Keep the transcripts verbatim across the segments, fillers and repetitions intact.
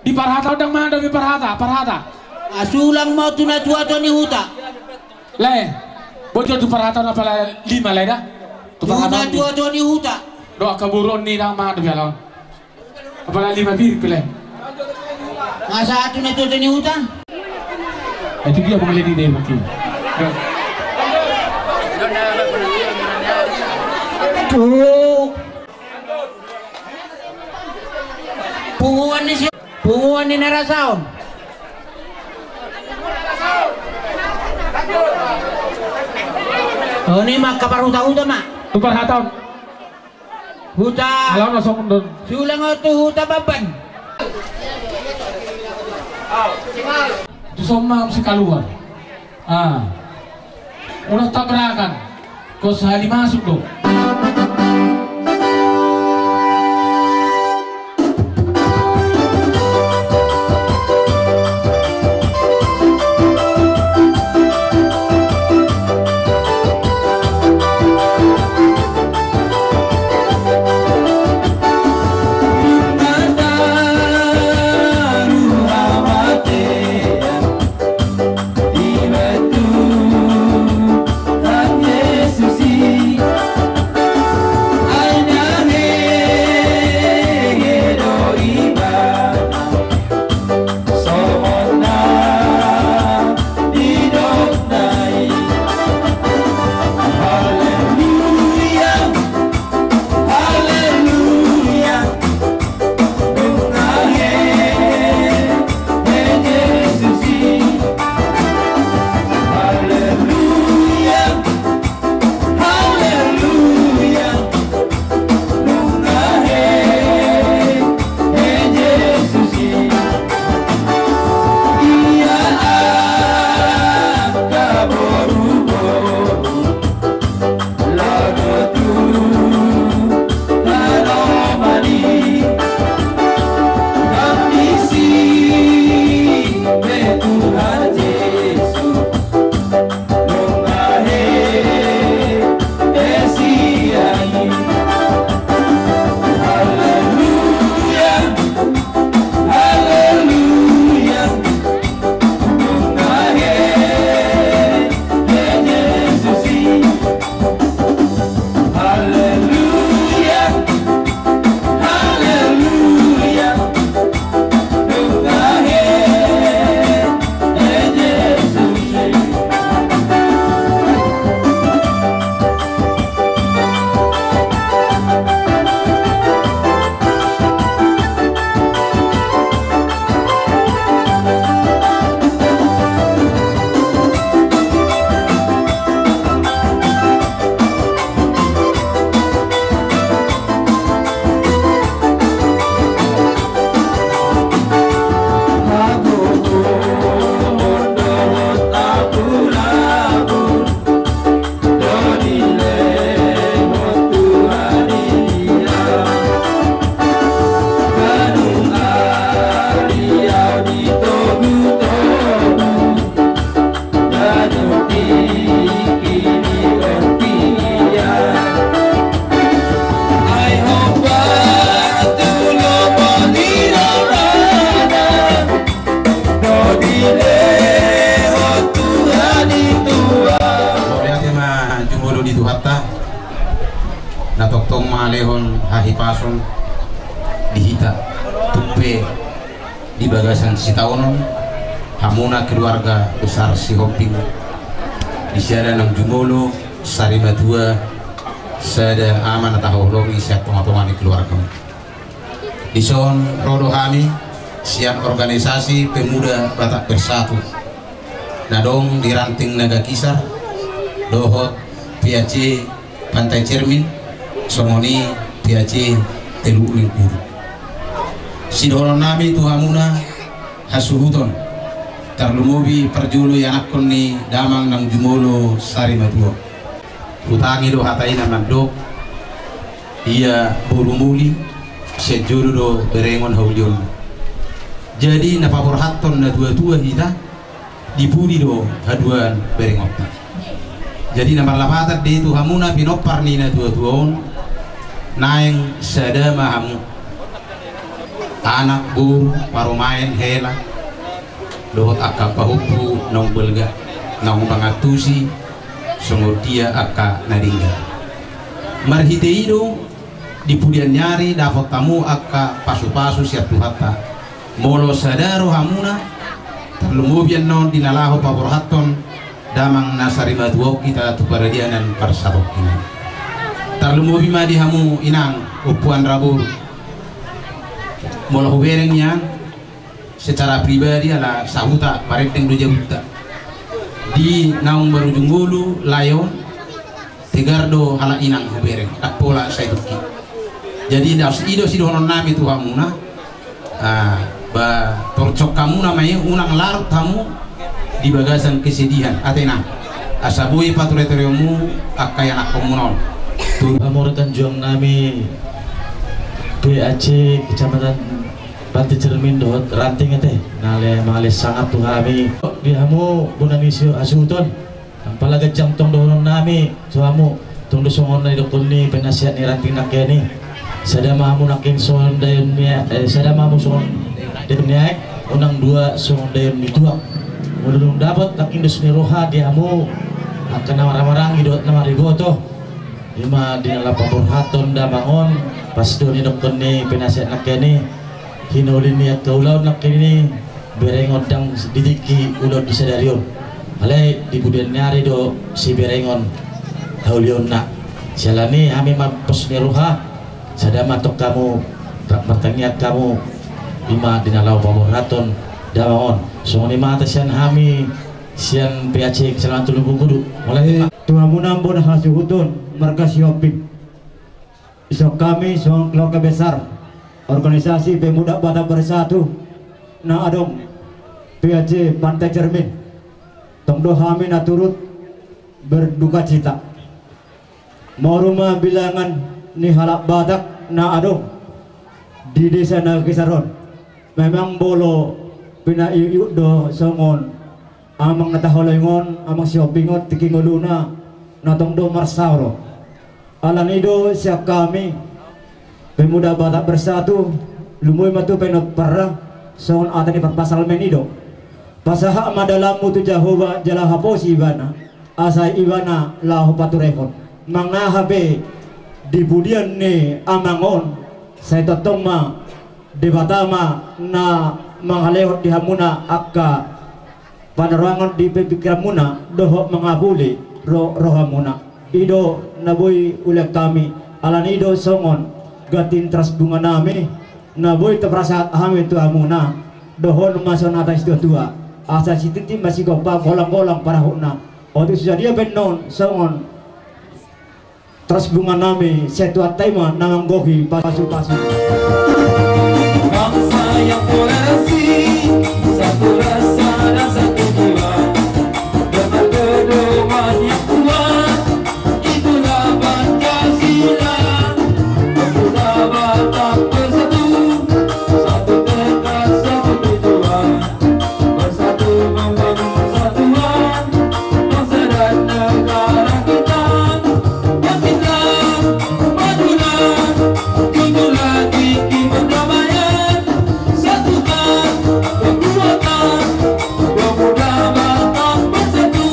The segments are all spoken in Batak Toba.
Di parhata on ndang mangan dope parhata, parhata. Asulang ma tu natuatua ni huta. Lae, bojor tu parhata on apala lima lae da. Tu parhata on. Natuatua ni huta. Do angka boru on ni ndang mangan dope ala on. Apala lima pirik pe lae. Nga sahat tu natuatua ni huta. Itu dia mengeledi dia mungkin. Tu. Punguan ni si, punguan ni na rasaon. O ni ma angka parhutahuta ma. Tu parhata on. Huta. Ala on na songon don. Sulang on tu huta Bamban. Tu son ma si kaluar. Ah. Udah tabrakan. Kos hali masuk dong. Mauliate ma jumolo di Tuhanta, na tongtong ma lehon hahipason di hita, tung pe di bagasan sitaonon, hamuna keluarga besar Sihombing, di sada naung jumolo sari matua, sada ama na taholongi sian tongatonga ni keluargamu. Dison ro do hami sian organisasi Pemuda Batak Bersatu, na adong di ranting Naga Kisar dohot P A C Pantai Cermin, songon i P A C Teluk Limpuru. Sidohonon nami tu hamuna hasuhuton, tarlumobi parjolo ianakhon ni damang naung jumolo sari matua. Hutangi do hata i na mandok, ia boru muli, sian jolo do berengon haulionna. Jadi na paborhathon natuatua hita, di pudi do haduan berengonta. Jadi na marlapatan do i tu hamuna pinompar ni natuatua on, naeng sada ma hamu. Anak, boru, parumaen, hela, dohot angka pahompu naung balga, naung mangantusi songon dia angka na denggan. Marhite i do di pudian ni ari dapot hamu angka pasupasu sian Tuhanta. Molo sada rohamuna, tarlumobi annon di na laho paborhathon damang na sarimatua on hita tu paradianan parsatongkinan. Tarlumobi ma di hamu inang, ompu, anra, boru. Molo hubereng nian secara pribadi ala sahuta parendeng do jabunta. Di naung marujung ngolu lae on, tegar do halak inang hubereng, ndang pola sai tungki. Jadi, das i do sidohonon nami tu hamuna, ah, ba torcok hamuna ma i, unang larut hamu di bagasan kesedihan, ate inang. Asa boi paturetureonmu angka ianakhonmuna on. Tu pamuratan juang nami P A C Kecamatan Pantai Cermin dohot Ranting, ate, na ale mangale sangap tu hami. Di hamu bona ni si hasuhuton. Ndang pola ganjang tong dohonon nami tu hamu, tong do songon na nidokkon ni penasehat ni Ranting nangkin i. Sada ma hamu nangkin songon daion ni, eh, sada ma hamu songon daion ni aek, unang dua songon daion ni tuak. Molo dung dapot nangkin dos ni roha di hamu angka na marhahamaranggi dohot na mariboto, i ma di na laho paborhathon damang on, pas do nidokkon ni penasehat nangkin i. Hinauli ni angka ulaon nangkin i, berengon ndang di tingki ulaon di sadari on. Alai di pudian ni ari do siberengon haulionna. Siala ni i hami ma pos ni roha, sada ma tong hamu, rap martangiang hamu, i ma di na laho paborhathon damang on. Songon i ma hata sian hami sian P A C Kecamatan Tulung Bungkudu. Mulai. Eh, tu hamuna bona hasuhuton marga Sihombing. Dison hami songon keluarga besar organisasi Pemuda Batak Bersatu na adong P A C Pantai Cermin. Tong do hami na turut berdukacita. Moru ma bilangan ni halak Batak na adong di desa Nagagesar on. Memang molo pinaiutihut do songon amang na taholongi on, amang Sihombing on, tingki ngoluna na tong do marsaor. Alani i do sian hami Pemuda Batak Bersatu, lumobi ma tu pinompar, songon hata ni parpsalmen i do: Pasahat ma dalanmu tu Jahowa jala haposi Ibana, asa Ibana laho paturehon. Manang aha pe di pudian ni amang on, sai tongtong ma Debata ma na mangalehon di hamuna angka panorangan di pingkiranmuna dohot mangapuli ro-, rohamuna. I do na boi ulaon hami, alani i do songon ganti ni teras bunga nami na boi taparsahat hami tu hamuna. Dohonon ma songon hata ni situatua: Asa sititi ma sigompa, golanggolang parahutna. Otik so sadia pe annon songon teras bunga nami, sai Tuhanta i ma na manggohi pasupasu. Bangsa yang berasih, satu rasa dan satu jiwa, dengan pedoman yang kuat, itulah Pancasila. Pemuda Batak Bersatu, satu tekad, satu tujuan. Bersatu membangun persatuan bangsa dan negara kita. Bangkitlah, majulah, junjunglah tinggi perdamaian. Satukan kekuatan pemuda Batak Bersatu.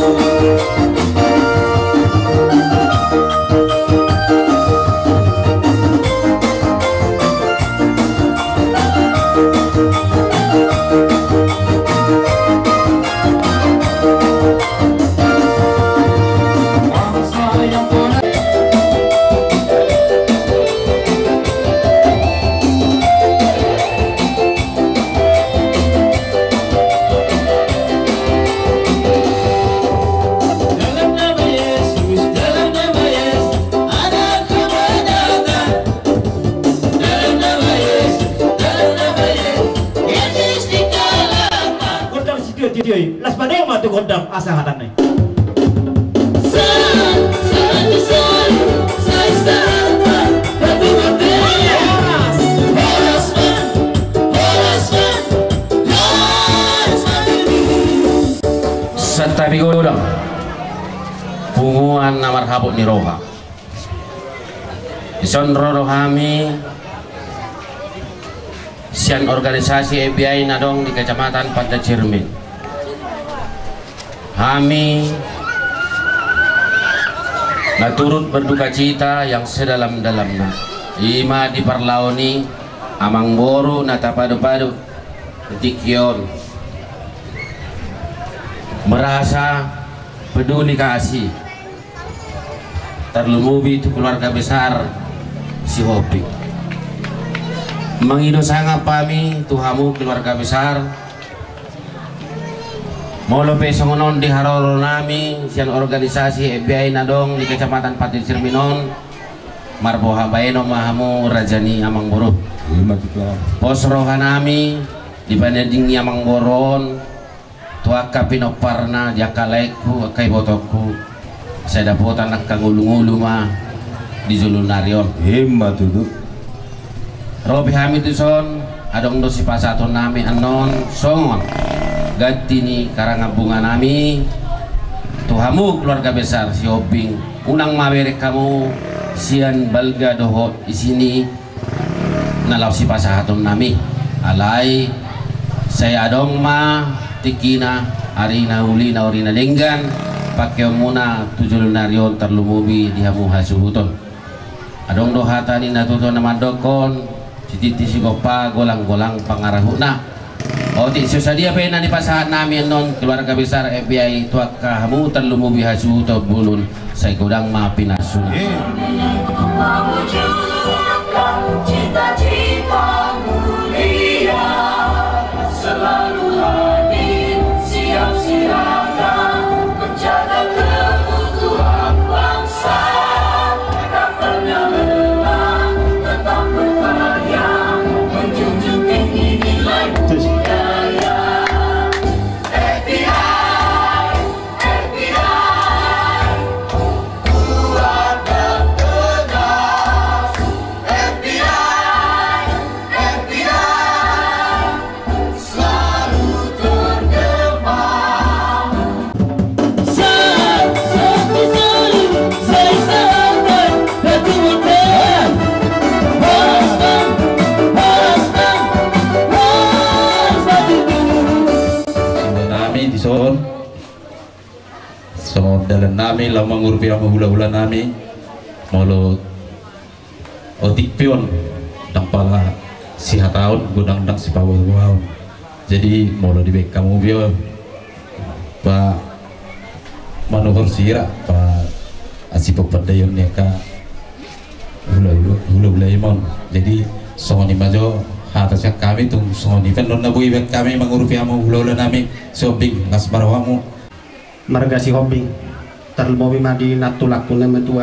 Dalam nama Yesus, dalam nama Yesus, ada kemenangan. Dalam nama Yesus, dalam nama Yesus, Yesus dikalahkan. Gondang sitio-tio i, las badan ma tu gondang, asa hatana i. Sa-, sa-, sa-, sa-, sa-, sa-, horas, horas, horas, horas. Santabi godang, punguan na marhabot ni roha. Dison ro do hami sian organisasi F B I na adong di Kecamatan Pantai Cermin. Hami na turut berduka cita yang sedalam-dalamna. Ima di parlao ni amangboru na tapadupadu di tingki on, merasa peduli kasih, tarlumobi tu keluarga besar Sihombing. Mangido sangap hami tu hamu keluarga besar. Molo pe songon on di haroro nami sian organisasi F B I na adong di Kecamatan Pantai Cermin on, marboha bahenon ma hamu raja ni amangboru. Ima tutu. Pos roha nami di pananding ni amangboru on tu angka pinomparna, di angka laengku, angka ibotongku, sai dapotan angka ngolu-ngolu ma di joloan ni ari on. Ima tutu. Ro pe hami tuson, adong do sipasahaton nami annon songon ganti ni karangan bunga nami tu hamu keluarga besar Sihombing. Unang ma bereng hamu sian balga dohot isi ni na laho sipasahaton nami. Alai sai adong ma tingkina, arina uli na ori na denggan pangkeonmuna tu joloan ni ari on, tarlumobi di hamu hasuhuton. Adong do hata ni natuatua na mandokkon, sititi sigompa, golang-golang pangarahutna. Otik so sadia pe na nipasahat nami annon keluarga besar F B I tu angka hamu, tarlumobi hasuhuton bolon, sai godang ma pinasuna. Mewujudkan cita-cita mulia, selalu hadir siap siaga, menjaga keutuhan bangsa, tak pernah lelah, tetap berkarya, menjunjung tinggi nilai budaya. F B I, F B I, kuat dan tegas. F B I, F B I, selalu terdepan. Nami dison songon dalan nami laho mangurupi hamu hulahula nami, molo otik pe on, ndang pala sihataon godang, ndang sipaboaboaon. Jadi molo dibaen hamu pe on, ba manuhor sira, ba asi pepandaion ni angka hulahula, hulahula i ma on. Jadi songon i ma jo hata sian hami, tung songon i pe annon na boi baen hami mangurupi hamu hulahula nami Sihombing, las ma rohamu. Marga Sihombing, tarlumobi ma di nantulangku na matua.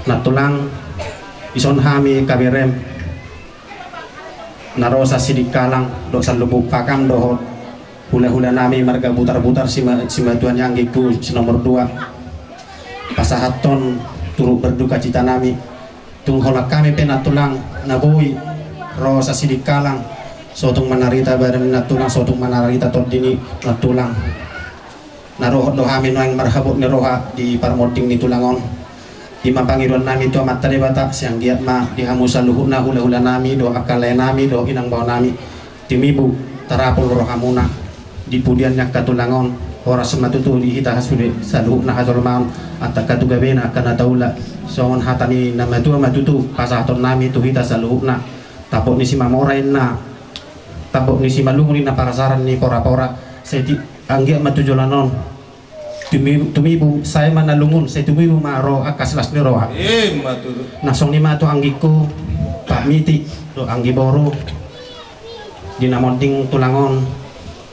Nantulang, dison hami kaberem na ro Sidikalang dohot Salubung Pakam dohot hulahula nami marga Butarbutar, sima-, simatua ni anggingku si nomor dua. Pasahathon turut berduka cita nami. Tung holan hami pe nantulang na boi ro Sidikalang, sotung manarita badan ni nantulang, sotung manarita tondi ni nantulang. Na dohot do hami nuaeng marhabot ni roha di parmonding ni tulang on. Ima pangidoan nami tu Amanta Debata, sai anggiat ma di hamu saluhutna hulahula nami dohot angka lae nami dohot inang bao nami, tumibu tarapul rohamuna di pudian ni angka tulang on. Horas ma tutu di hita hasude saluhutna hajolmaon, antong angka tu gabena, angka na taula. Songon hata ni na matua ma tutu pasahaton nami tu hita saluhutna. Tambok ni Simamora inna, tambok ni Simalungun inna, parasaran ni porapora. Sai ti-, anggiat ma tu joloan on tumi-, tumibu, sai ma na lungun, sai tumibu ma ro angka silas ni roha. Ima tutu. Na songon i ma tu anggingku, Pak Miti dohot anggi boru, di na monding tulang on.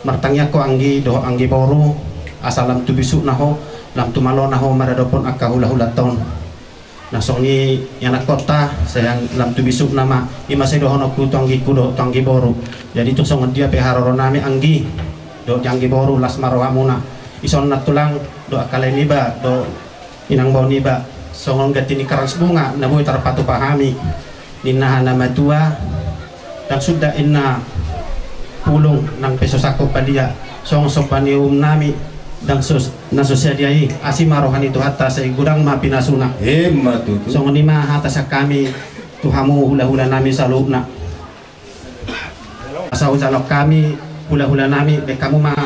Martangiang ho anggi dohot anggi boru, asa lam tu bisukna ho, lam tu malona ho maradophon angka hulahulanta on. Na songon i ianakhonta, sai lam tu bisukna ma. Ima sai dohononku tu anggingku dohot tu anggi boru. Jadi tung songon dia pe haroro nami anggi dohot di anggi boru, las ma rohamuna. Dison nantulang dohot angka lae niba dohot inang bao niba, songon ganti ni karans bunga na boi tarpatupa hami. Ninna hata na matua, ndang suda inna pulung nang pe so sangkot padia, songon somba ni uhum nami, ndang so, na so sadia i, asi ma roha ni Tuhanta, sai godang ma pinasuna. Ima tutu. Songon i ma hata sian hami tu hamu hulahula nami saluhutna. Asa hujalo hami, hula-hula nami, baen hamu ma.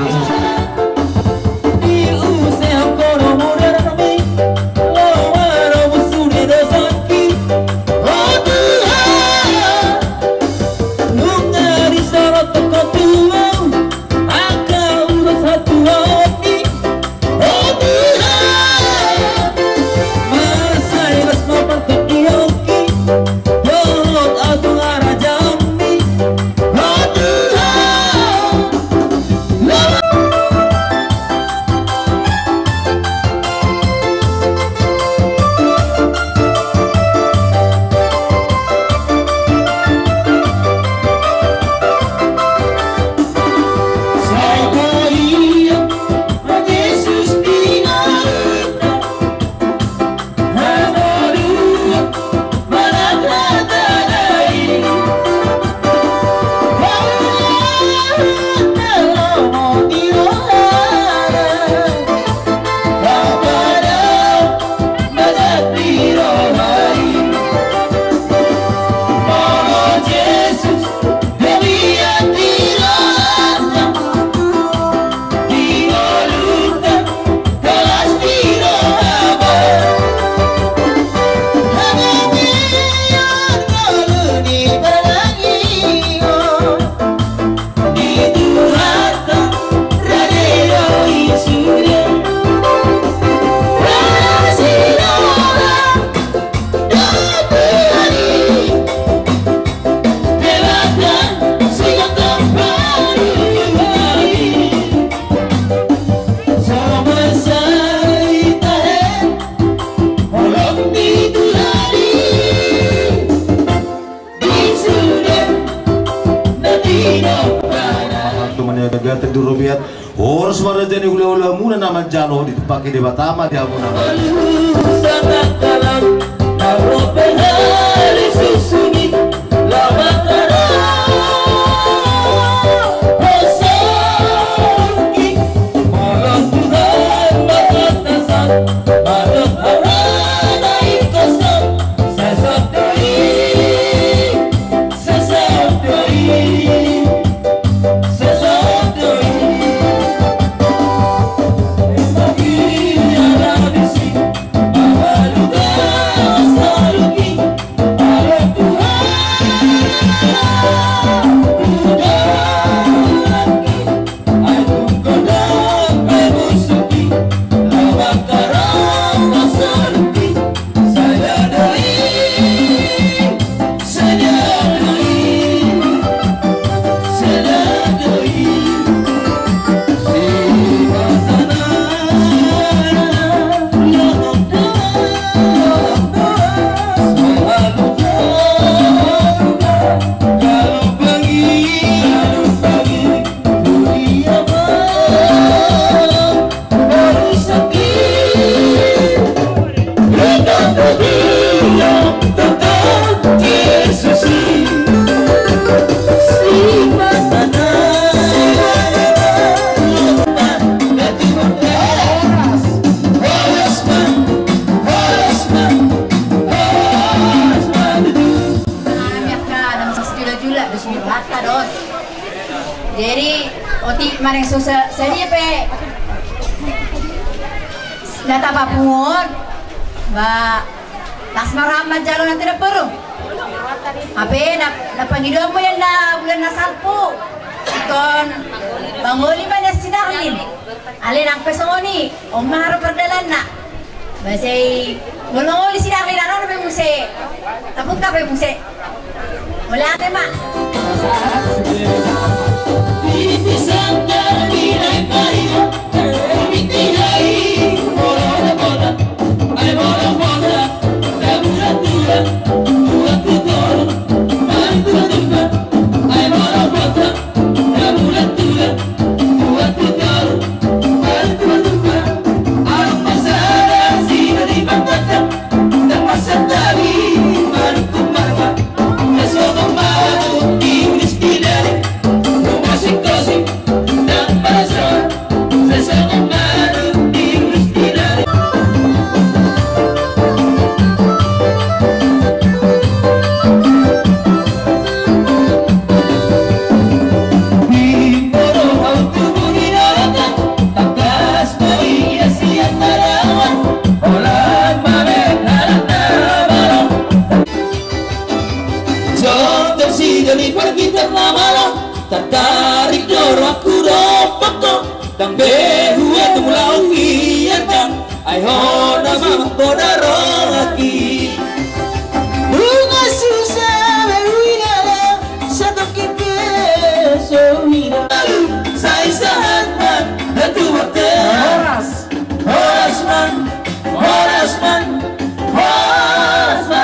Horas ma raja ni hula-hula muna na manjalo, ditumpahi Debata ma di hamuna. Jadi otik maneng susa sadia pe na tapapungu on. Ba las ma roham manjalo nanti na boru. Hape na, na pangidoanmu ian na bulan na salpu. Ingkon mangoli ma nian si Darlin. Alai nang pe songon i, on ma haru pardalanna. Ba sai molo mangoli si Darlin, na ro dope muse. Tabuka pe muse. Mauliate ma. Tartarik do rohangku dompak ho, ndang be hua tung laho hian, ai ho na mamanggoda rohangki. Nunga susah be huingot, satongkin pe so huingot. Sai sahat ma na tuak te. Horas. Horas ma, horas ma, horas ma.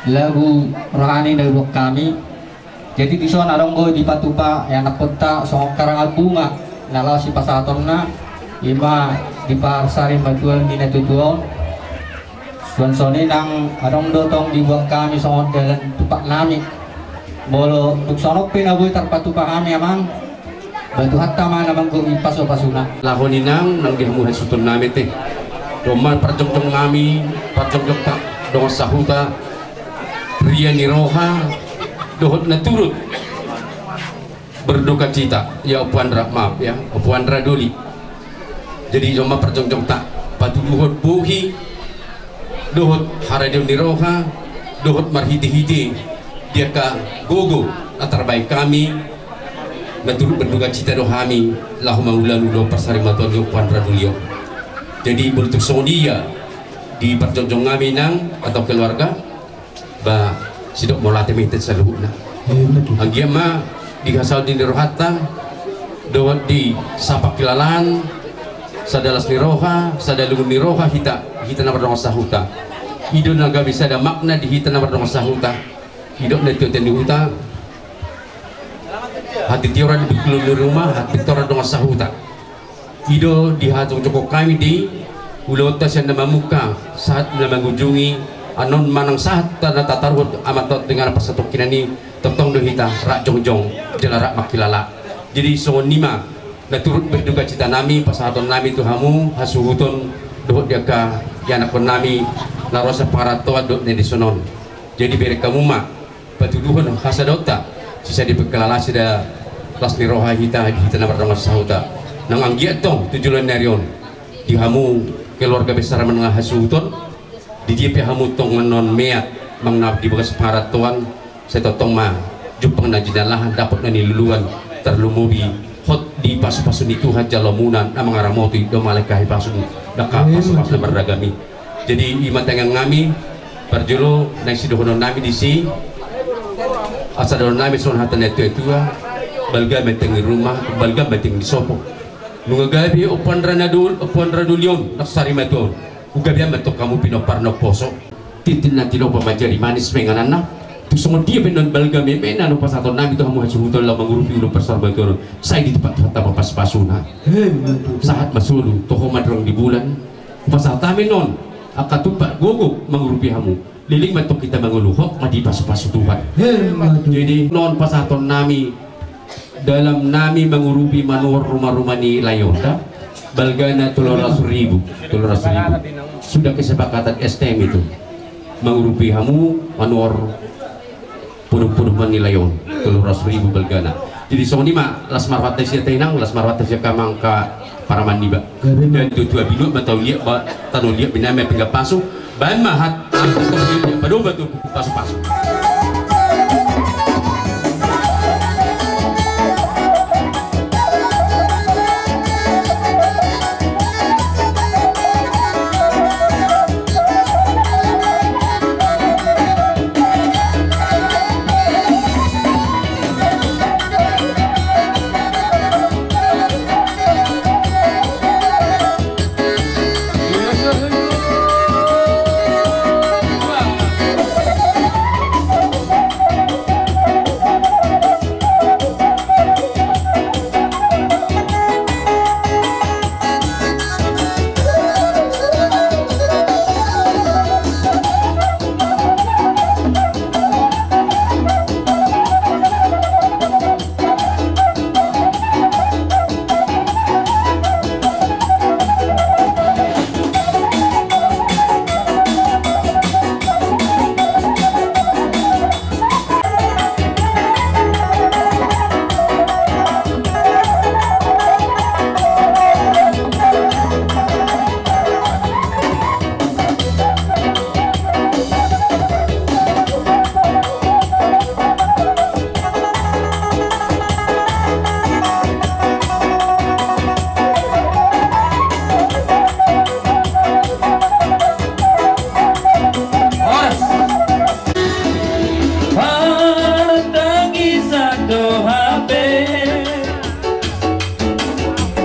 Lagu rohani na dibuat hami. Jadi dison adong do dipatupa ianakhonta songon karangan bunga na laho sipasahatonna, ima diparsari ma Tuhan di na tutu on. Suang songon i nang adong do tong dibuat hami songon dalan tupat nami. Molo tung songon on pe na boi tarpatupa hami amang, ba Tuhanta ma na manggohi pasupasuna. Laho ni nang nang di hamu hasuhuton nami ate. Domma parjongjong nami, parjongjongta dongan sahuta, ria ni roha dohot na turut berdukacita, ya Ompu Andra, maaf ya, Ompu Andra Doli. Jadi domma parjongjongta patuduhon bohi dohot haradeon ni roha dohot marhite-hite di angka gogo na tarbaen hami, na turut berduka cita do hami laho mangulahon ulaon parsarimatuaon ni Ompu Andra Duli on. Jadi molo tung songon i ia di parjongjong hami nang atau keluarga, ba sidok mauliate ma hita saluhutna. Anggiat ma di hasaon ni rohanta dohot di sapangkilalaan, sada las ni roha, sada lungun ni roha hita, hita na mardongan sahuta. I do na gabe sada makna di hita na mardongan sahuta. Didok na tio-tio ni huta, hatitior ni bungkulu ni ruma, hatitior dongan sahuta. I do dihajongjongkon hami di ulaonta sian na mamungka sahat na mangujungi, annon manang sahat na tataruhon amanta on tu inganan parsatongkinan i, tongtong do hita rap jongjong jala rap mangkilala. Jadi songon i ma na turut berduka cita nami pasahaton nami tu hamu hasuhuton dohot di angka ianakkon nami na ro sian pangarantoan dohot na di son on. Jadi bereng hamu ma patuduhon hasadaonta, sisada pangkilala, sisada las ni roha hita di hita na mardongan sahuta. Nang anggiat tong tu joloan ni ari on di hamu keluarga besar manang hasuhuton, di dia pe hamu tong annon meat manang na di bagas pangarantoan, sai tongtong ma jumpang na jinalahan, dapot na niluluan, tarlumobi hot di pasupasu ni Tuhan jaloonmuna na mangaramoti, do malai hahipason, dangka pasupasu na marragam i. Jadi i ma tangiang nami. Parjolo naeng sidohonon nami disi, asa dohonon nami songon hata ni natuatua: Balga ma inting ni ruma, balga ma inting ni sopo. Nunga gabe Ompu Andra na dol, Ompu Andra Doli on, na sarimatua on, hugabean ma tong hamu pinompar na umposo. Tintin na tinopa manjadi manis ma ingananna. Tung songon dia pe annon balga memena na pasahaton nami tu hamu hasuhuton laho mangurupi ulaon parsarimatuaon on, sai ditumpak Tuhanta ma pasupasuna. Sahat ma solu, toho ma durang di bulan. Hupasahat hami annon angka tumpak gogo mangurupi hamu. Leleng ma tong hita mangolu, hot ma dipasupasu Tuhan. Jadi annon pasahaton nami, dalan nami mangurupi manuhor rumaruma ni lae on da, balgana tolu ratus ribu, tolu ratus ribu. Sudah kesepakatan S T M itu, mangurupi hamu manuhor podompodom ni lae on, tolu ratus ribu balgana. Jadi songon i ma, las ma rohanta sian hita inang, las ma rohanta sian hamu angka parumaen niba. Dan tu tua binuat ma tano liat, ba tano liat binahen ma pinggan pasu. Baen ma hat, angka tano liat, padomu ma tu pasupasu. Partangisan do hape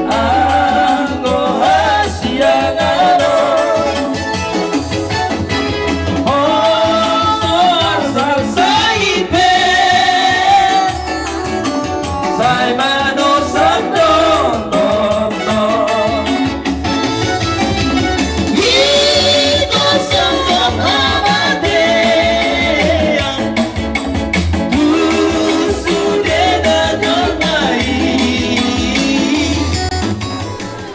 anggo hasiangan on. Holan sai pe sai manosam do tongtong. Hita sangkap hamatean.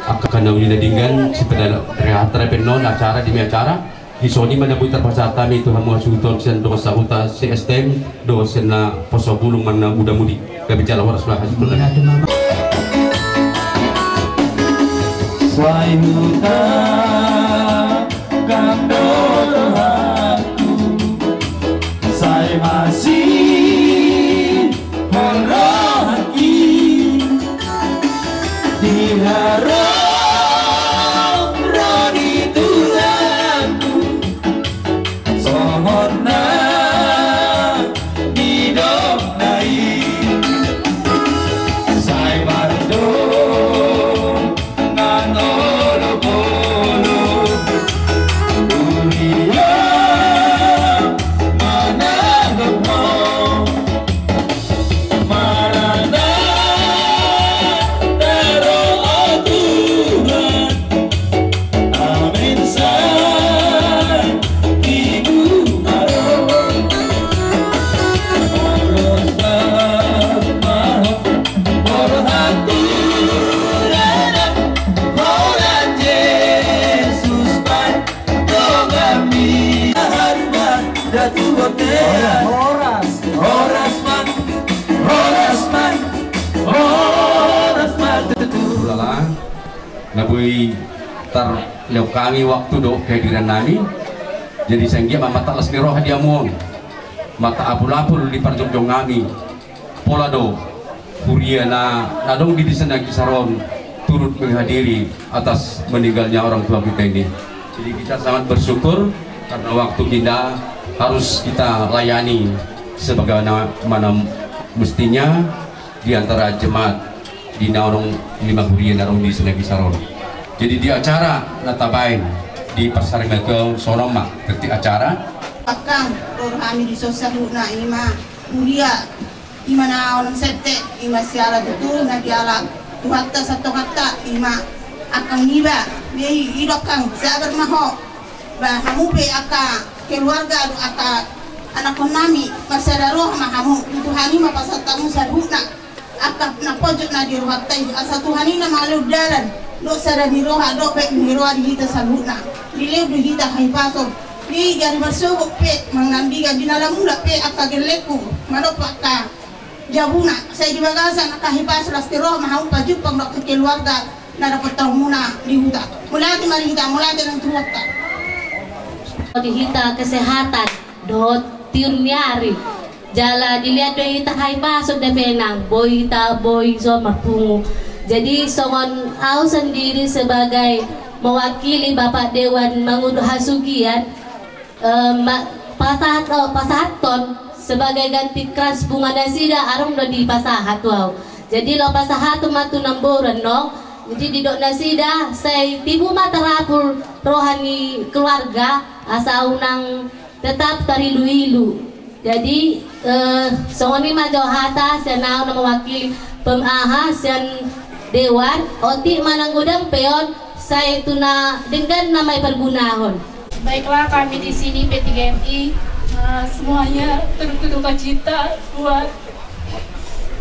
Angka na uli na denggan, sipeda rehat repen non acara di mi acara. Di soni mana buta pasahat kami tu hamu hasuhuton sian dongan sahuta si S T M, dongan sian na poso bulung manang na muda mudi. Gabe jala horas ma hasuhuton. Sai huta kam do rohangku. Asi hon rohangki di haroro ni Tuhanku, songon na nidokna i. Sai mardongan olopolop, huria manadok Ho. Maranatha ro, o Tuhan, amin, sai Tuhan ro. Horas ma, horas ma, horas Jesus, baen donganmi. Horas ma, datu bontean. Horas, horas. Horas ma, horas ma, horas ma tutu. Ulala, na boi tarlehon hami waktu dohot kehadiran nami. Jadi sai anggiat ma mantap las ni roha di hamu on, mantap apul-apul di parjongjong nami. Pola do huria na, na adong di Desa Nagari Saron turut menghadiri atas meninggalnya orang tua kita ini. Jadi kita sangat bersyukur karena waktu kita harus kita layani sebagaimana mestinya di antara jemaat di na adong lima huria na adong di Desa Nagari Saron. Jadi di acara na tabaen di parsarimatua on, songon on ma tertib acara. Pakkang, ro hami di son saluhutna, ima huria, ima na onom sekte, ima siala tutu na dialap Tuhanta santonganta, ima angka niba, jadi i do kang, sabar ma ho. Ba hamu pe angka keluarga dohot angka anakkonnami, marsada roha ma hamu, tu Tuhan i ma pasahatonmu saluhutna angka na pojok na di rohanta i, asa Tuhan i na mangalehon dalan dohot sada ni roha dohot baik ni roha di hita saluhutna. Dilehon do hita hahipason. Di gari marsogot pe, mangambigan di na lamulak pe angka gellengku, manopot angka jabuna, sai di bagasan angka hahipason, las ni roha ma hamu pajumpang dohot angka keluarga na dapothonmuna di huta. Mauliate ma di hita, mauliate nang tu Tuhanta. Di hita kesehatan dohot tiur ni ari. Jala dilehon do hita hahipason dope nang, boi hita boi so marpungu. Jadi songon au sendiri sebagai mewakili Bapak Dewan Mangudo Hasugian, eh, ma-, pasahat, oh, pasahathon sebagai ganti keras bunga nasida, adong do dipasahat tu au. Jadi laho pasahathon ma tu namboru annon. Jadi didok nasida, sai tibu ma tarapul roha ni keluarga, asa unang tetap tarilu-ilu. Jadi, eh, songon i ma jo hata sian au na mewakili pem-, aha, sian dewan, otik ma nang godang pe on, sai tu na denggan nama i pargunahon. Baiklah, kami di sini P tiga M I, eh, semuanya turut berduka cita buat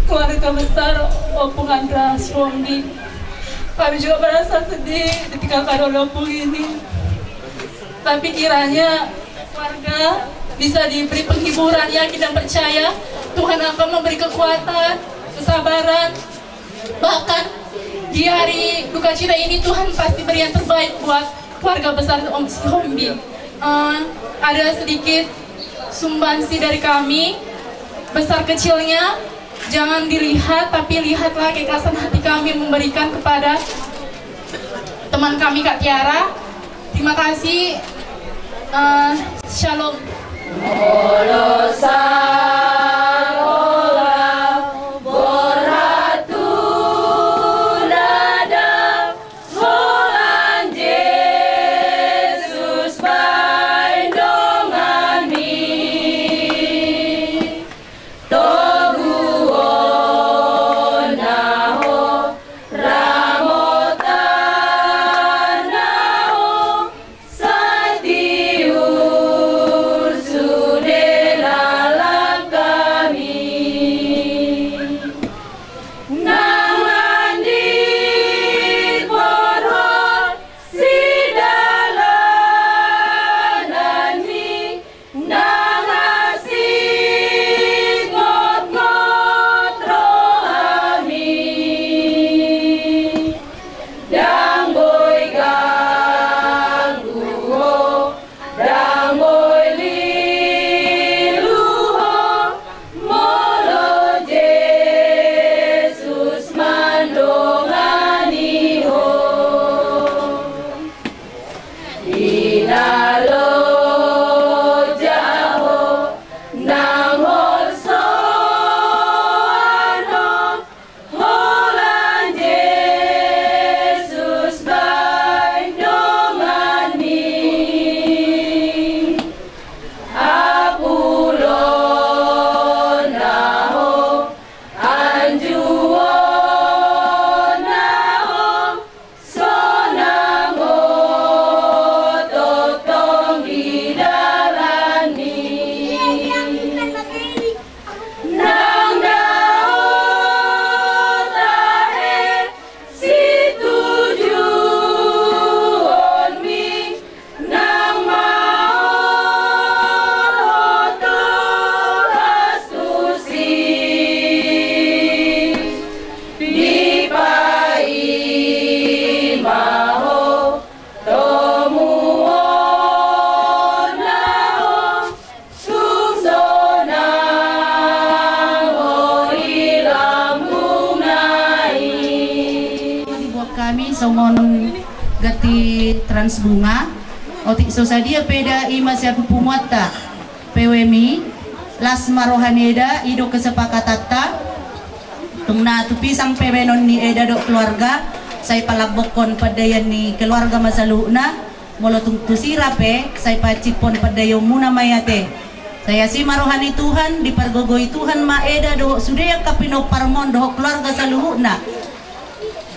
keluarga besar Ompung Andra Sihombing. Kami juga merasa sedih ditinggalkan oleh Ompung ini. Tapi kiranya warga bisa diberi penghiburan, yakin dan percaya Tuhan akan memberi kekuatan, kesabaran. Bahkan di hari duka cita ini Tuhan pasti beri yang terbaik buat keluarga besar Om Sihombing. Eh, ada sedikit sumbangsi dari kami, besar kecilnya jangan dilihat, tapi lihatlah keikhlasan hati kami memberikan kepada teman kami, Kak Tiara. Terima kasih. Eh, shalom. Horas ma, horas ma, horas ma tutu. ganti transbunga. Otik so sadia pe eda, i ma sian punguanta P W M I. Las ma roha ni eda, i do kesepakatanta. Tung na tu pisang pe baenon ni eda dohot keluarga, sai palambokkon pandaian ni keluarga ma saluhutna. Molo tung tu sira pe, sai paciphon pandaionmuna ma i ate. Sai asi ma roha ni Tuhan, dipargogoi Tuhan ma eda dohot sude angka pinomparmon dohot keluarga saluhutna.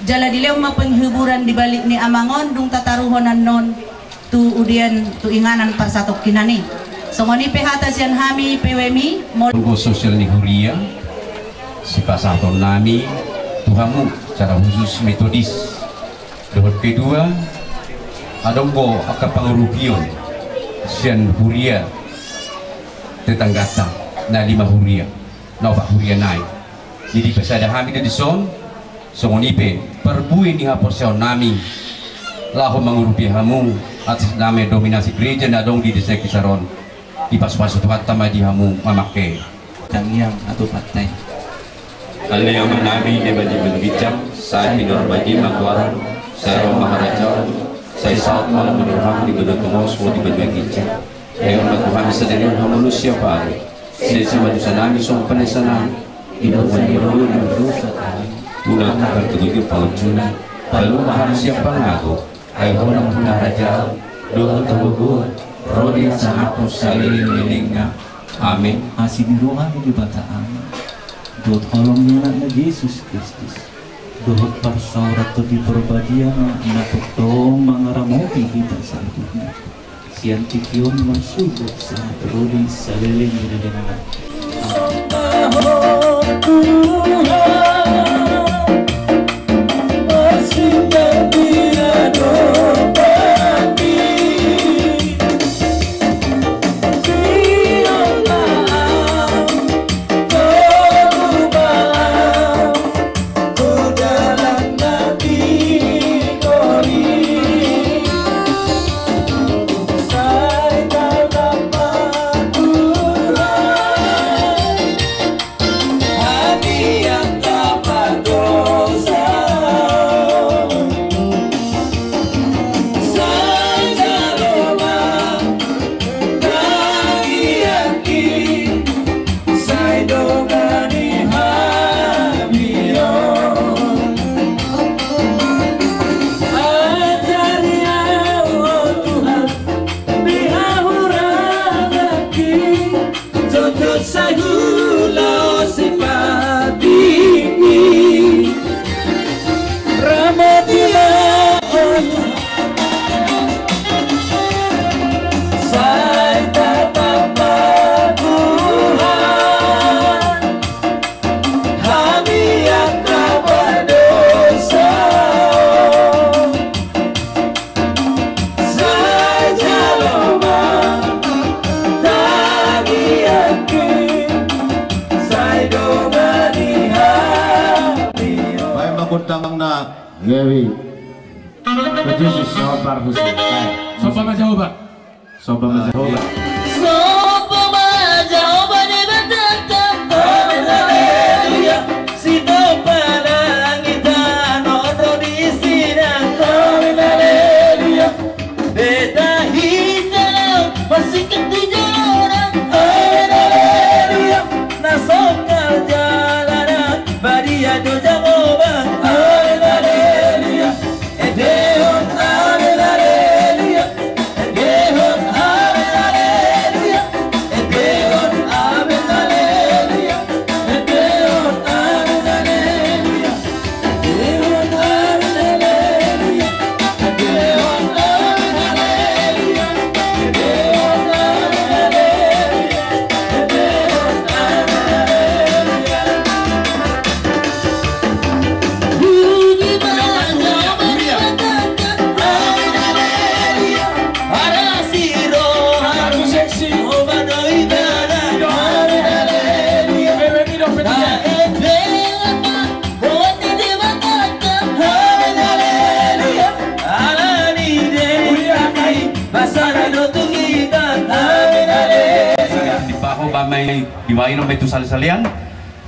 Jala dilehon ma penghiburan di balik ni amang on, dung tataruhon annon tu udean tu inganan parsatongkinan i. Songon i pe hata sian hami P W M I, molo sosial ni huria, sipasahatonnami tu hamu secara khusus metodis. Dohot kedua, adong do angka pangurupion sian huria tetanggata, na lima huria, na opat huria nai. Jadi pesada hami do dison, songon i pe parbue ni haporseaonnami laho mangurupi hamu atas nama dominasi gereja na adong di desa Kisar on. Dipasupasu Tuhanta ma di hamu mamangke. Tangiang atau patai. Ale Amanami na di banua ginjang, sai pinarbadia ma goarmu, sai ro ma harajaonmu, sai saut ma lomo ni roham di banua tonga on songon na di banua ginjang. Lehon ma tu hami sadari on hangoluan siapari. Sesa ma dosanami songon panesanami di dosa ni hangoluan dosa nami. Unang tartogi pangunjunan, palua ma hami sian pangago. Ai Ho do nampuna harajaon dohot hagogoon ro di hasangapon saleleng ni lelengna. Amen. Asi ni roha ni Debata Ama dohot holong ni Anakna Jesus Kristus dohot parsaoran Tondi Parbadia ma na tongtong mangaramoti hita saluhutna sian tingki on marsuhut sahat ro di saleleng ni lelengna. Sai dongani hami on. Ajari au, o Tuhan, di hahuranganki, jotjot sai hulaosi patikki. Ramoti au, o Tuhan. Sai tatap ma Tuhan hami angka pardosa. Sai jalo ma tangiangki, sai dongani hami on. Baen ma gondang na. Gabe. Ke Jesus, sabar, Hussein. Somba ma Jahowa. Somba ma Jahowa. Somba ma Jahowa Debatanta. Amen, haleluya. Sitompa langit tano ro di sina. Amen, haleluya. Beta hita laho marsingkat di jolona. Amen, haleluya. Na songkal jalanan badia do Jahowa. Amen, haleluya. Endehon amen, haleluya. Endehon amen, haleluya. Endehon amen, haleluya. Endehon amen, haleluya. Endehon amen, haleluya. Endehon amen, haleluya. Endehon amen, haleluya. Dibahen ma i, dibahen ma i tu salsalean.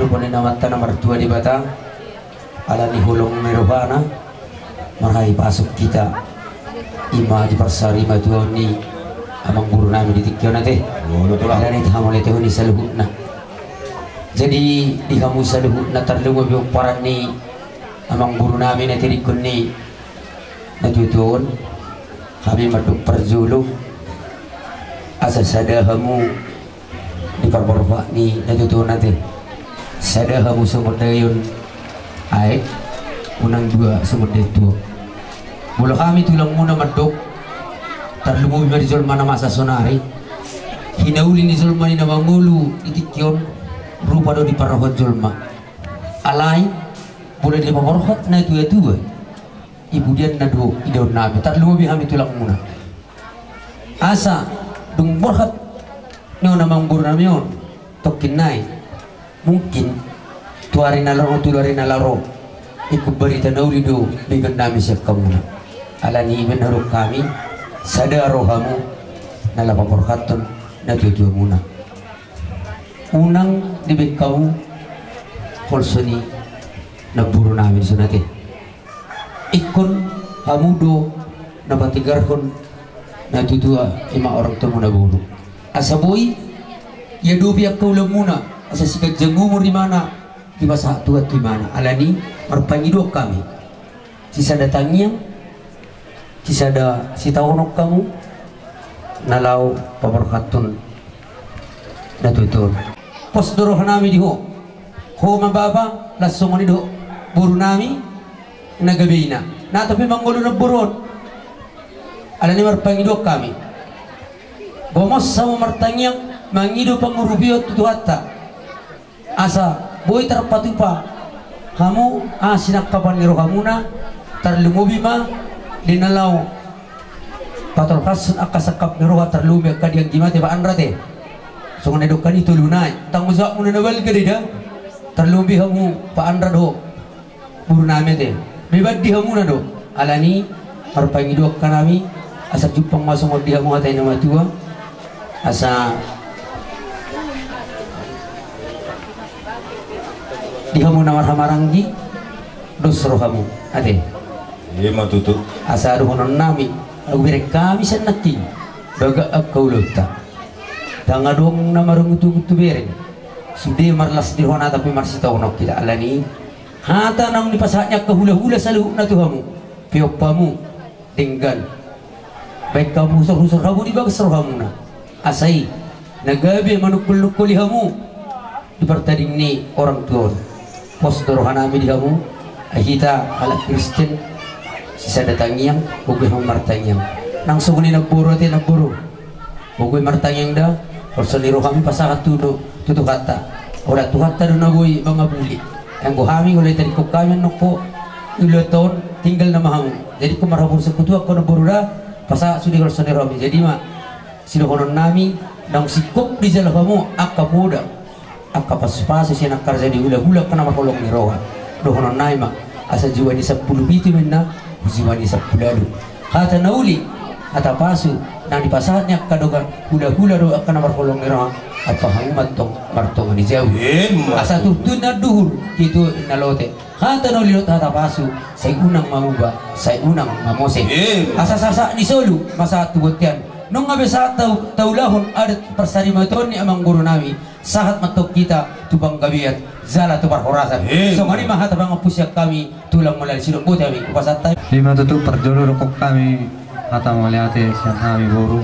Saluhut ni amanta na martua Debata, ala ni holong ni rohana, marhite pasuk hita, ima di parsarimatuaon ni amangboru nami di tingki on ate. Ala ni hamauliatehon ni saluhutna. Jadi di hamu saluhutna, tarlumobi pomparan ni amangboru nami na tingki on ni na tutu on, hami mandok parjolo, asa sada hamu di parborhat ni na tutu on ate. Sada hamu songon daion aek, unang dua songon daion tuak. Molo hami tulangmuna mandok, tarlumobi ma di jolma na masa sonari, hinauli ni jolma ni na mangolu di tingki on, rupa do diparrohahon jolma. Alai molo dipaborhat na tuatua, i pudianna do idaon nami, tarlumobi hami tulangmuna. Asa dung borhat ni on amangboru nami on, tongkin nai mungkin tu ari na laho, tu ari na laho, ingkon barita na uli do begeon nami sian hamuna. Ala ni i ma na hudok hami, sada roha hamu na laho paborhathon na tuatuamuna. Unang dibaen hamu holso ni namboru nami dison ate. Ingkon hamu do na pategarhon na tuatua, ima orang tuamuna boru. Asa boi diadopi angka ulaonmuna, asa siganjang umur imana dipasahat Tuhan tu imana. Ala ni i marpangidoan hami, sisada tangiang, sisada sitaonon hamu na laho paborhathon na tuatua on. Pos do roha nami di ho. Ho ma bapa, laos songon i do boru nami na gabe ina. Na tong pe mangolu namboru on. Ala ni i marpangidoan hami, gomos hamu martangiang, mangido pangurupion tu Tuhanta, asa boi tarpatupa hamu aha sinangkapan ni rohamuna, tarlumobi ma di na laho patolhashon angka sangkap ni roha, tarlumobi angka di anggi mate, Pak Andra ate. Songon na didok hami tolu nai, tanggung jawabmuna na balga do i da. Tarlumobi hamu Pak Andra dohot boru nami ate, beban di hamuna do. Ala ni i marpangidoan hami, asa jumpang ma songon di hamu hata ni na matua, asa di hamu na marhahamaranggi, dos rohamu ate. Ima tutu. Asa dohonon nami, ago bereng hami sian nangkin, bagak angka ulaonta. Ndang adong na marungutungut tu bereng. Sude marlas ni roha nami, tapi marsitaonon hita. Ala ni i, hata naung dipasahat ni angka hulahula saluhutna tu hamu, peop hamu denggan. Baen hamu husorhusor hamu di bagas rohamuna. Asa i na gabe manungkolnungkoli hamu di partading ni orang tua on. Pos do roha nami di hamu, ai hita halak Kristen, sisada tangiang, boi hamu martangiang. Nang songon i namboru ate, namboru, boi martangiang da, holso ni rohami pasahat tu do, tu Tuhanta. Ora Tuhanta do na boi mangapuli. Anggo hami, olo ditadingkon hami annon ho, ulaonta on, tinggal nama hamu. Jadi ingkon marhaporsean tu Tuhan ho namboru da, pasahat sude holso ni rohami. Jadi ima sidohonon nami, naung singkop dijalo hamu angka poda, angka pasupasu sian angka raja ni hulahula, angka na marholong ni roha. Dohonon nami ma, asa jumadi sampulu pitu ma inna, jumadi sampulu ualu. Hata na uli, hata pasu, na dipasahat ni angka dongan hulahula dohot angka na marholong ni roha, ampa hamu ma antong martonga ni jabu. Ima. Asa turtu inna anduhur, tutu inna lote. Hata na uli dohot hata pasu, sai unang mamuba, sai unang mamose. Ima. Asa sahat ni solu ma sahat tu bontean. Nunga be sahat tau, taulahon adat parsarimatuaon ni amangboru nami, sahat ma antong hita tu panggabean jala tu parhorasan. Ima. Songon i ma hata pangampu sian hami, tulang, mauliate, sidok boti hami hupasahat hami. Ima tutu, parjolo dokkon hami hata mauliate sian hami boru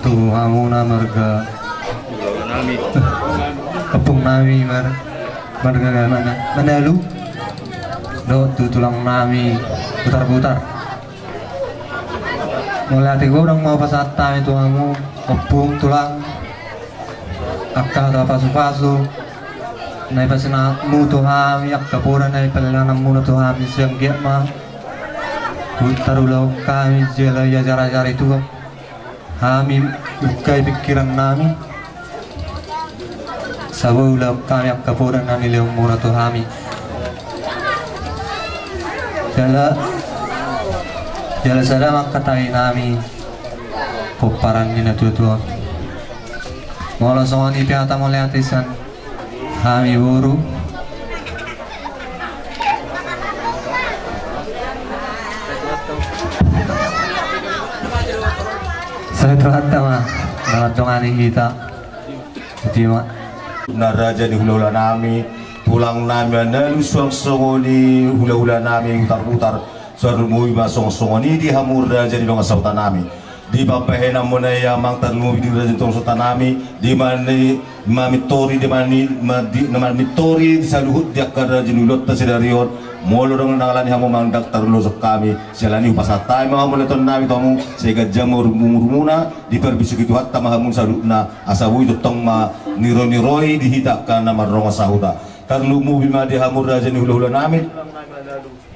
tu hamuna marga, ompung nami mar-, marga Mana-, Manalu, dohot tu tulang nami Butar-butar. Mauliate godang ma hupasahat hami tu hamu, ompung, tulang, angka hata pasupasu, Na ipasahatmu tu hami angka poda na i, panelananmuna tu hami sian giat ma. Tarulahon hami jala iajari-ajari Tuhan hami, buka i pingkirannami. Sabotulna hami angka poda na nilehonmuna tu hami. Jala, jala sada ma angka tahinami pomparan ni natuatua. Molo songon i pe hata mauliate sian hami boru. Sai Tuhanta ma na mandongani hita. Iti ma. Na raja ni hulahulanami, tulangnami Analu, suang songon i hulahulanami Utarbutar, tarlumobi ma songon songon i di hamu raja ni dongan sahutanami. Di pambahenanmuna i amang, tarlumobi di raja ni dongan sahutanami, di mani, mamintori, di mani, ma-, di, na mamintori di saluhut di angka raja ni ulaonta sadari on. Molo dung na alani hamu amang, ndang tarlumobi hami, siala ni i hupasahat hami ma hamu, laetonnami tu hamu, sai ganjang ma urup-, umurmuna, diparbisuhi Tuhanta ma hamu saluhutna, asa boi tongtong ma niroi-niroi di hita angka na mardongan sahuta. Tarlumobi ma di hamu raja ni hulahulanami,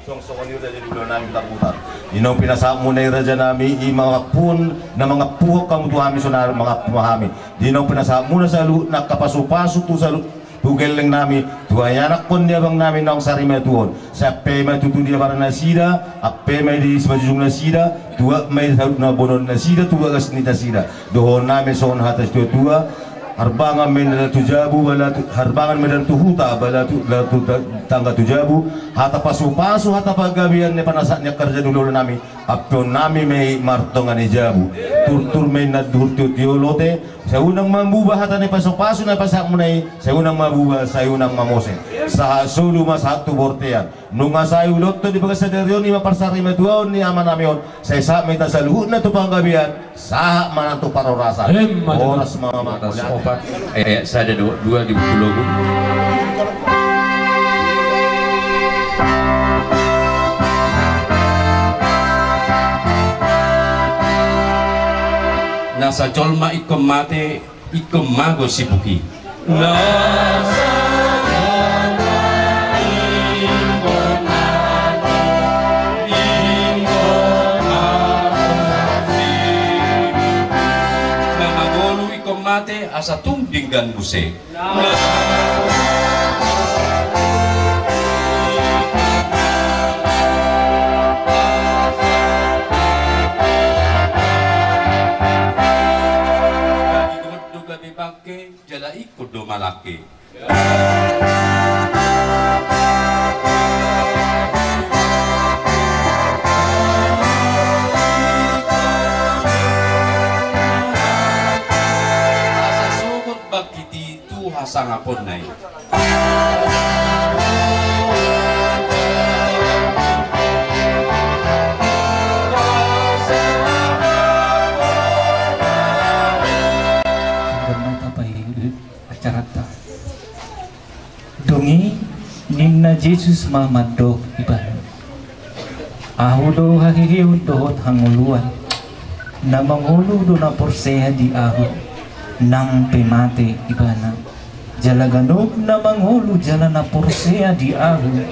songon songon i raja ni hulahulanami Utarbutar. Di naung pinasahatmuna i rajanami, i mangampuhon, na mangampuhon hamu tu hami, sonari mangampu ma hami. Di naung pinasahatmuna saluhutna angka pasupasu tu saluhut tu gellengnami, tu ianakhon ni abangnami naung sari matua on. Sai ampe ma i tutu di abara nasida, ampe ma i di simanjujung nasida, tuat ma i saluhutna boanon nasida tu bagas ni nasida. Dohononnami songon hata situatua: Harbangan ma i dalan tu jabu, bala tu, harbangan ma i dalan tu huta, bala tu, bala tu ta-, tangga tu jabu. Hata pasupasu, hata panggabean na pinasahat ni angka raja ni hulahulanami, ampuonnami ma i martonga ni jabu. Turtur ma i na duhur tiotio lote, sai unang mambuba hata na pasupasu na pinasahatmuna i, sai unang mambuba, sai unang mamose. Sahat solu ma sahat tu bortean. Nunga sae ulaonta di bagas sadari on, i ma parsarimatuaon ni amanami on, sai sahat ma hita saluhutna tu panggabean, sahat ma nang tu parhorasan. Emma tutu. Horas ma, mauliate. Opat, eh, sada, dua, dua di buku logu. Na sajolma ingkon mate, ingkon mago sibuk i. Na mangolu ingkon mate, asa tung denggan muse. Gabe gondok, gabe bangke, jala ingkon do malangke. Asa sogot bangkit i tu hasangaponna i. Acaranta. Dung i ninna Jesus ma mandok ibana: Ahu do haheheon dohot hangoluan. Na mangolu do na porsea di Ahu, nang pe mate ibana. Jala ganup na mangolu jala na porsea di Ahu,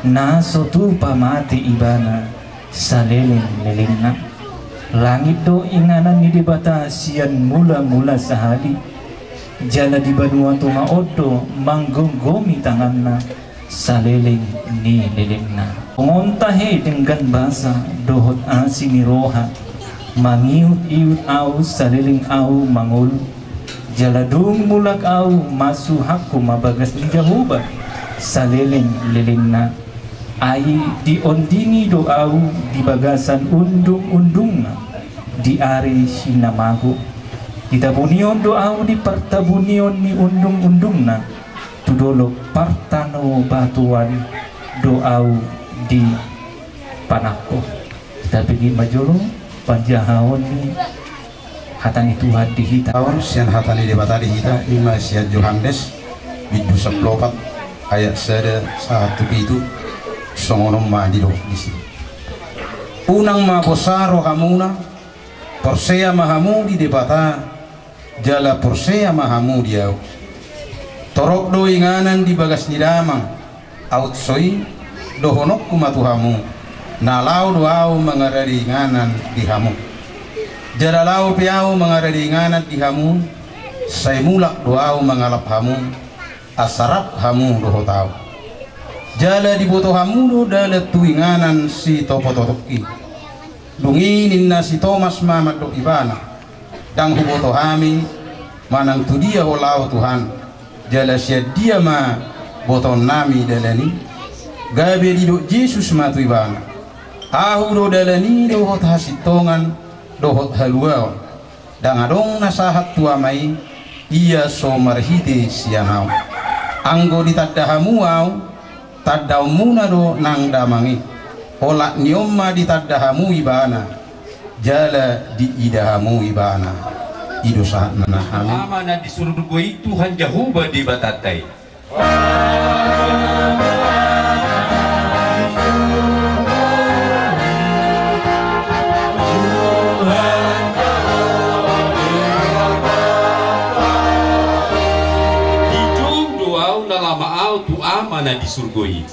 na so tupa mate ibana, saleleng-lelengna. Langit do inganan ni Debata sian mula-mula sahali, jala di banua tonga on do manggomgomi tanganna, saleleng ni lelengna. Songon tahe denggan basa dohot asi ni roha, mangihut-ihut ahu saleleng ahu mangolu. Jala dung mulak ahu, masuhakku ma bagas ni Jahowa saleleng-lelengna. Ai diondingi do ahu di bagasan undung-undungna di ari sinamago. Ditabunihon do ahu di partabunion ni undung-undungna, tu dolok partanobatuan do ahu dipanangko. Tapilih ma jolo panjahaon ni hata ni Tuhan di hita. Taon sian hata ni Debata di hita, ima sian Johannes bindu sampulu opat ayat sada sahat tu pitu. Songon on ma didok disi: Unang ma bosa rohamuna, porsea ma hamu di Debata, jala porsea ma hamu di ahu. Torop do inganan di bagas ni damang, aut so i dohononku ma tu hamu, na laho do ahu mangarade inganan di hamu. Jala laho pe ahu mangarade inganan di hamu, sai mulak do ahu mangalap hamu, asa rap hamu dohot ahu. Jala diboto hamu do dalan tu inganan sitopotopot i. Dung i ninna si Tomas ma mandok ibana, ndang huboto hami manang tu dia ho laho Tuhan, jala sian dia ma botoonnami dalan i? Gabe didok Jesus ma tu ibana, ahu do dalan i dohot hasintongan dohot haluaon. Ndang adong na sahat tu Ama i, ia so marhite sian ahu. Anggo ditanda hamu ahu, tandaonmuna do nang damang i. Olat ni on ma ditanda hamu ibana, jala diida hamu ibana. I do sahatna. Amen. Ama na di surgo i, Tuhan Jahowa Debatanta i. Dijou do ahu na lamah ahu tu Ama na di surgo i.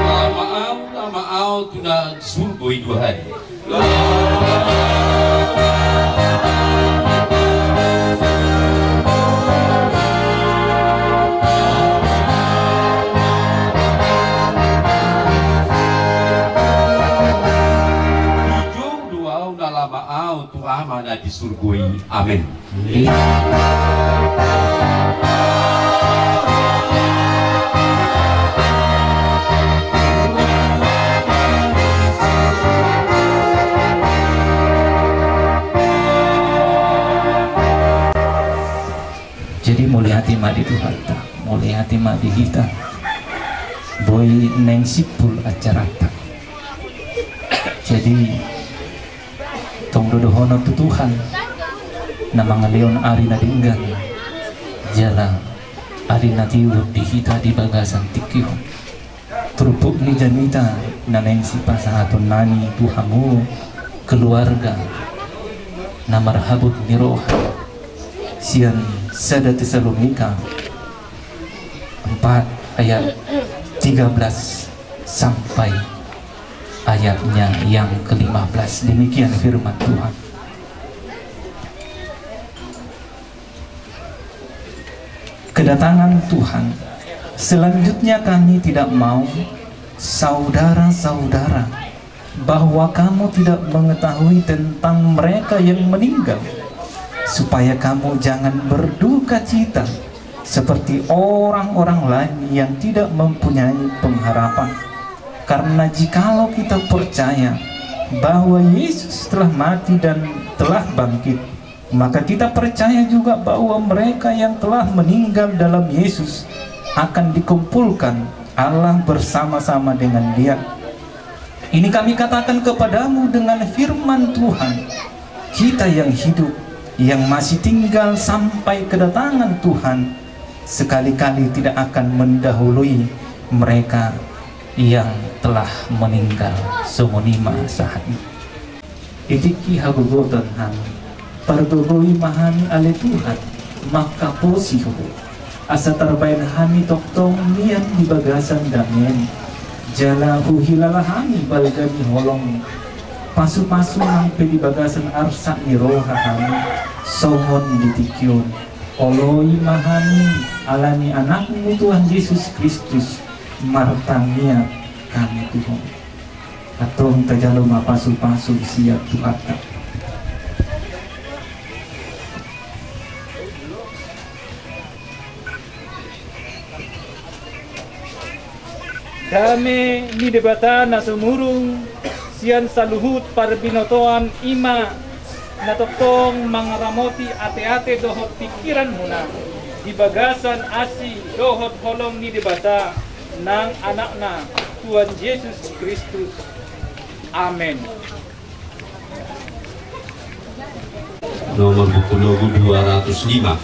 Lamah ahu, lamah ahu tu na di surgo i dua hali. Dijou do ahu na lamah ahu tu Ama na di surgo i. Amen. Jadi mauliate ma di Tuhanta, mauliate ma di hita. Boi naeng simpul acaranta. Jadi tong do dohonon tu Tuhan na mangalehon ari na denggan jala ari na tiur di hita di bagasan tingki on. Turpuk ni jamita na naeng sipasahatonnami tu hamu keluarga na marhabot ni roha, sian sada Tesalonika empat ayat tiga belas sampai ayatnya yang kelima belas. Demikian firman Tuhan. Kedatangan Tuhan. Selanjutnya, kami tidak mau, saudara-saudara, bahwa kamu tidak mengetahui tentang mereka yang meninggal, supaya kamu jangan berduka cita seperti orang-orang lain yang tidak mempunyai pengharapan. Karena jikalau kita percaya bahwa Yesus telah mati dan telah bangkit, maka kita percaya juga bahwa mereka yang telah meninggal dalam Yesus akan dikumpulkan Allah bersama-sama dengan Dia. Ini kami katakan kepadamu dengan firman Tuhan, kita yang hidup, yang masih tinggal sampai kedatangan Tuhan, sekali-kali tidak akan mendahului mereka yang telah meninggal. Songon i ma sahatna. Di tingki hagogotan hami, pargogoi ma hami ale Tuhan, mangkaposi Ho, asa tarbaen hami tongtong nian di bagasan damean, jala huhilala hami balga ni holong, pasupasu nang pe di bagasan arsak ni roha hami, songon di tingki on. Oloi ma hami ala ni Anakmu Tuhan Jesus Kristus, martangiang hami tu Ho. Antong tajalo ma pasupasu sian Tuhanta. Dame ni Debata na sumurung sian saluhut parbinotoan i ma na tongtong mangaramoti ateate dohot pingkiranmuna di bagasan asi dohot holong ni Debata nang Anakna, Tuhan Jesus Kristus. Amen. Nomor buku logo dua ratus lima.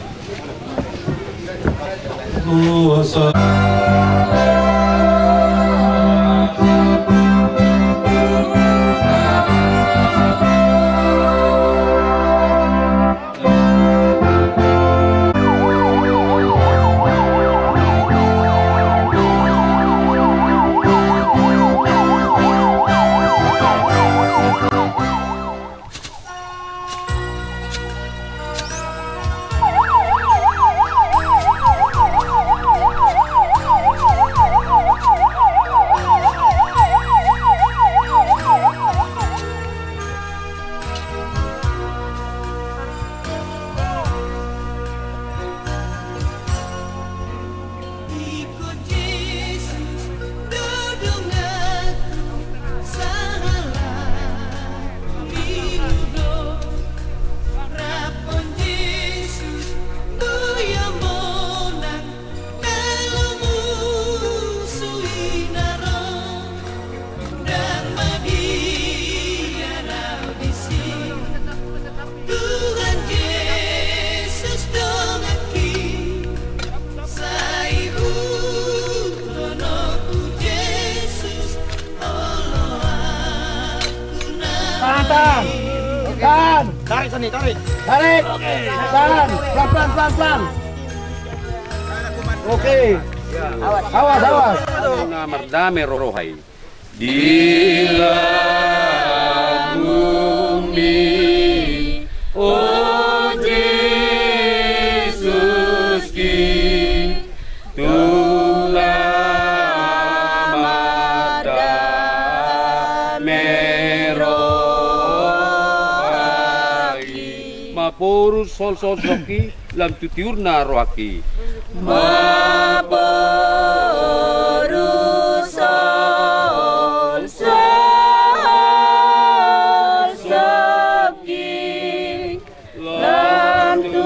Tahan. Tahan. Tarik sini, tarik. Tarik. Oke. Tahan. Pelan, pelan, pelan, pelan. Oke. Awas, awas. Mardame roha i. Di lambungmi, o Jesuski, tung lam ma dame rohangki. Maporus holsoholsoki lam tu tiurna rohangki. Maporus holsoholsoki lam tu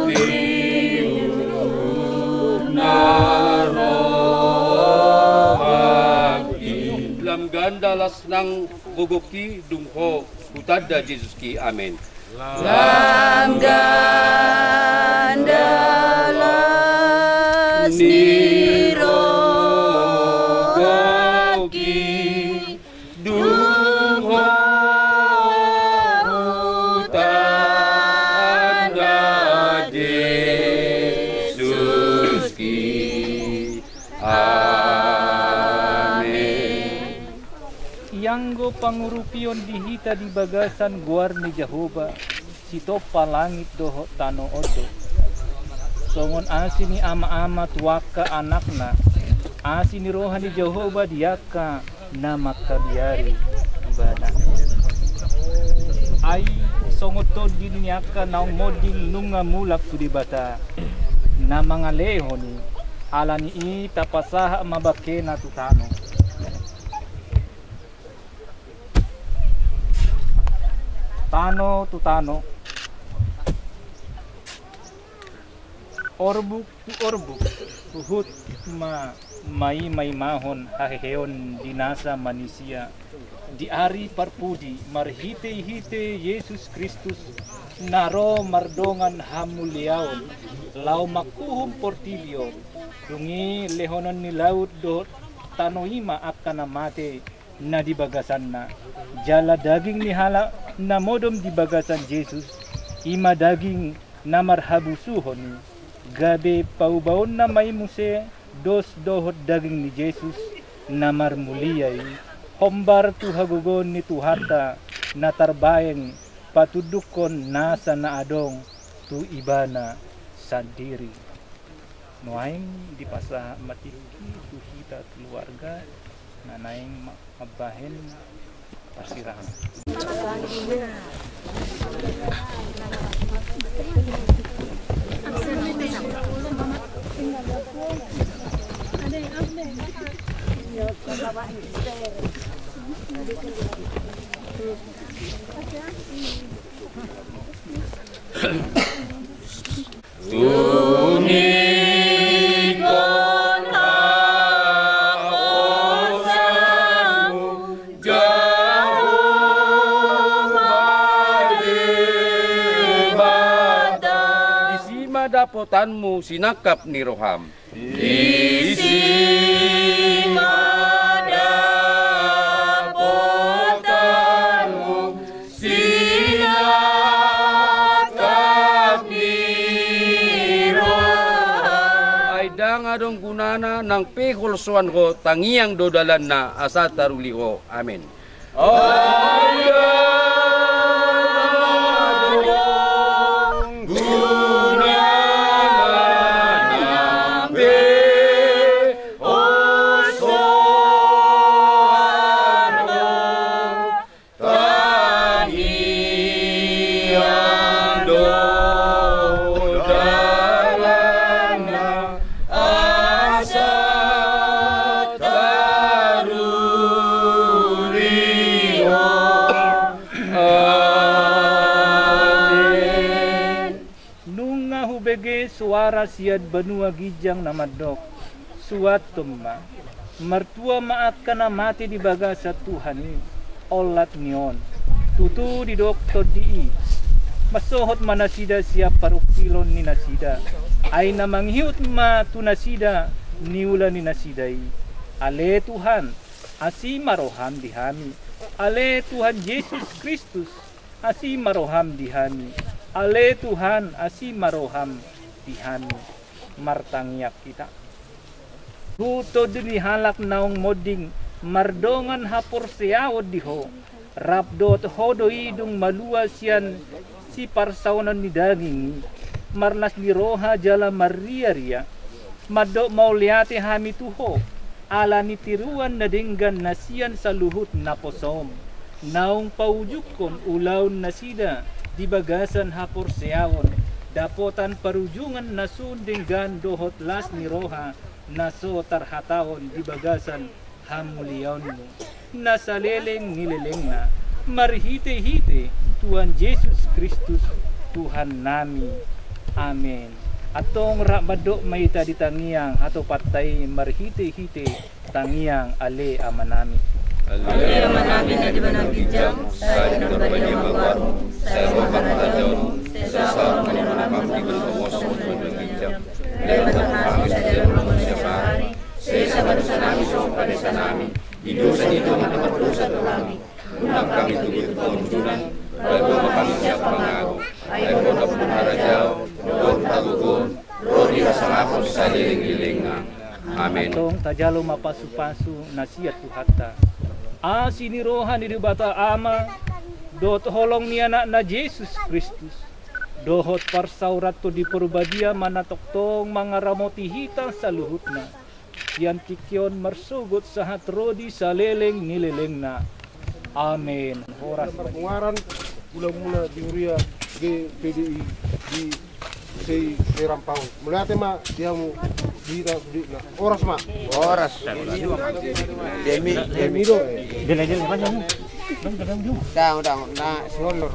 tiurna rohangki. Lam ganda las nang gogoki dung ho hutanda Jesuski. Amen. Lam ganda las ni rohangki, dung ho hutanda Jesuski. Amen. Ianggo pangurupion di hita di bagasan goar ni Jahowa, sitompa langit dohot tano on do. Songon asi ni ama-ama tu angka anakna, asi ni roha ni Jahowa di angka na mangkabiari ibana. Ai songon tondi ni angka naung monding nunga mulak tu Debata, na mangalehon i, ala ni i tapasahat ma bangkena tu tano. Tano tu tano, orbuk tu orbuk, huhut ma maimaimahon haheheon di nasa manisia di ari parpudi marhitehite Jesus Kristus, na ro mardongan hamuliaon laho manghuhum portibi on. Dung i lehonon ni laut dohot tano i ma angka na mate na di bagasanna, jala daging ni halak na modom di bagasan Jesus, i ma daging na marhabusuhon i, gabe paubaonna ma i muse dos dohot daging ni Jesus na marmulia i, hombar tu hagogoon ni Tuhanta na tarbaen patundukkon nasa na adong tu Ibana sandiri. Nuaeng dipasahat ma tingki tu hita keluarga na naeng ma-, mambahen parsirahan. Tunikkon haposanmu, Jahowa Debata. Disi ma dapotanmu sinangkap ni roham. Disi ma dapotanmu sinangkap ni roha. Ai ndang adong gunana nang pe holsoan ho, tangiang do dalanna asa taruli ho. Amen. Asa taruli ho. Amen. Nunga hubege soara sian banua ginjang na mandok, suanton ma. Martua ma angka na mate di bagasan Tuhan i, olat ni on. Tutu didok tondi i, mansohot ma nasida sian parungkilon ni nasida. Ai na mangihut ma tu nasida niula ni nasida i. Ale Tuhan, asi ma roham di hami, Ale Tuhan Jesus Kristus, asi ma roham di hami. Ale Tuhan, asi ma roham di hami. Martangiang hita. Tu tondi ni halak naung monding mardongan haporseaon di Ho, rap dohot Ho do i dung malua sian siparsaonon ni daging i, marlas ni roha jala marriaria. Mandok mauliate hami tu Ho, ala ni tiruan na denggan na sian saluhut naposom, naung paujungkon ulaon nasida di bagasan haporseaon, dapotan parujungan na sun denggan dohot las ni roha, na so tarhatahon di bagasan hamuliaonmu, na saleleng ni lelengna, marhitehite Tuhan Jesus Kristus, Tuhannami. Amen. Antong rap mandok ma hita di tangiang hatopanta i marhitehite tangiang Ale Amanami. Ale Amanami na di banua ginjang, sai na parbadia ma goarmu, sai ro ma harajaonmu, sai saut ma roham di banua tonga on songon na di banua ginjang. Bere ma tu hami sadari on hamaolon siapari, sesa ma dosanami songon panesanami di dosa ni dongan na mardosa tu hami. Unang hami tubu tu pangunjunan, palua ma hami sian pangago, ai Ho do harajaon, dohot hagogoon, ro di hasangapon saleleng ni lelengna. Amen. Antong tajalo ma pasupasu na sian Tuhanta. Asi ni roha ni Debata Ama, dohot holong ni Anakna Jesus Kristus, dohot parsaoranta di Parbadia ma na tongtong mangaramoti hita saluhutna, sian tingki on marsogot sahat ro di saleleng ni lelengna. Amen. Horas ma di Bungaran, mula-mula di huria G P D I di Sei Serampaon. Mauliate ma di hamu di hita di na. Horas ma. Horas. Demi, demi do. Demi, demi, demi. Dang, dang, na si Holor.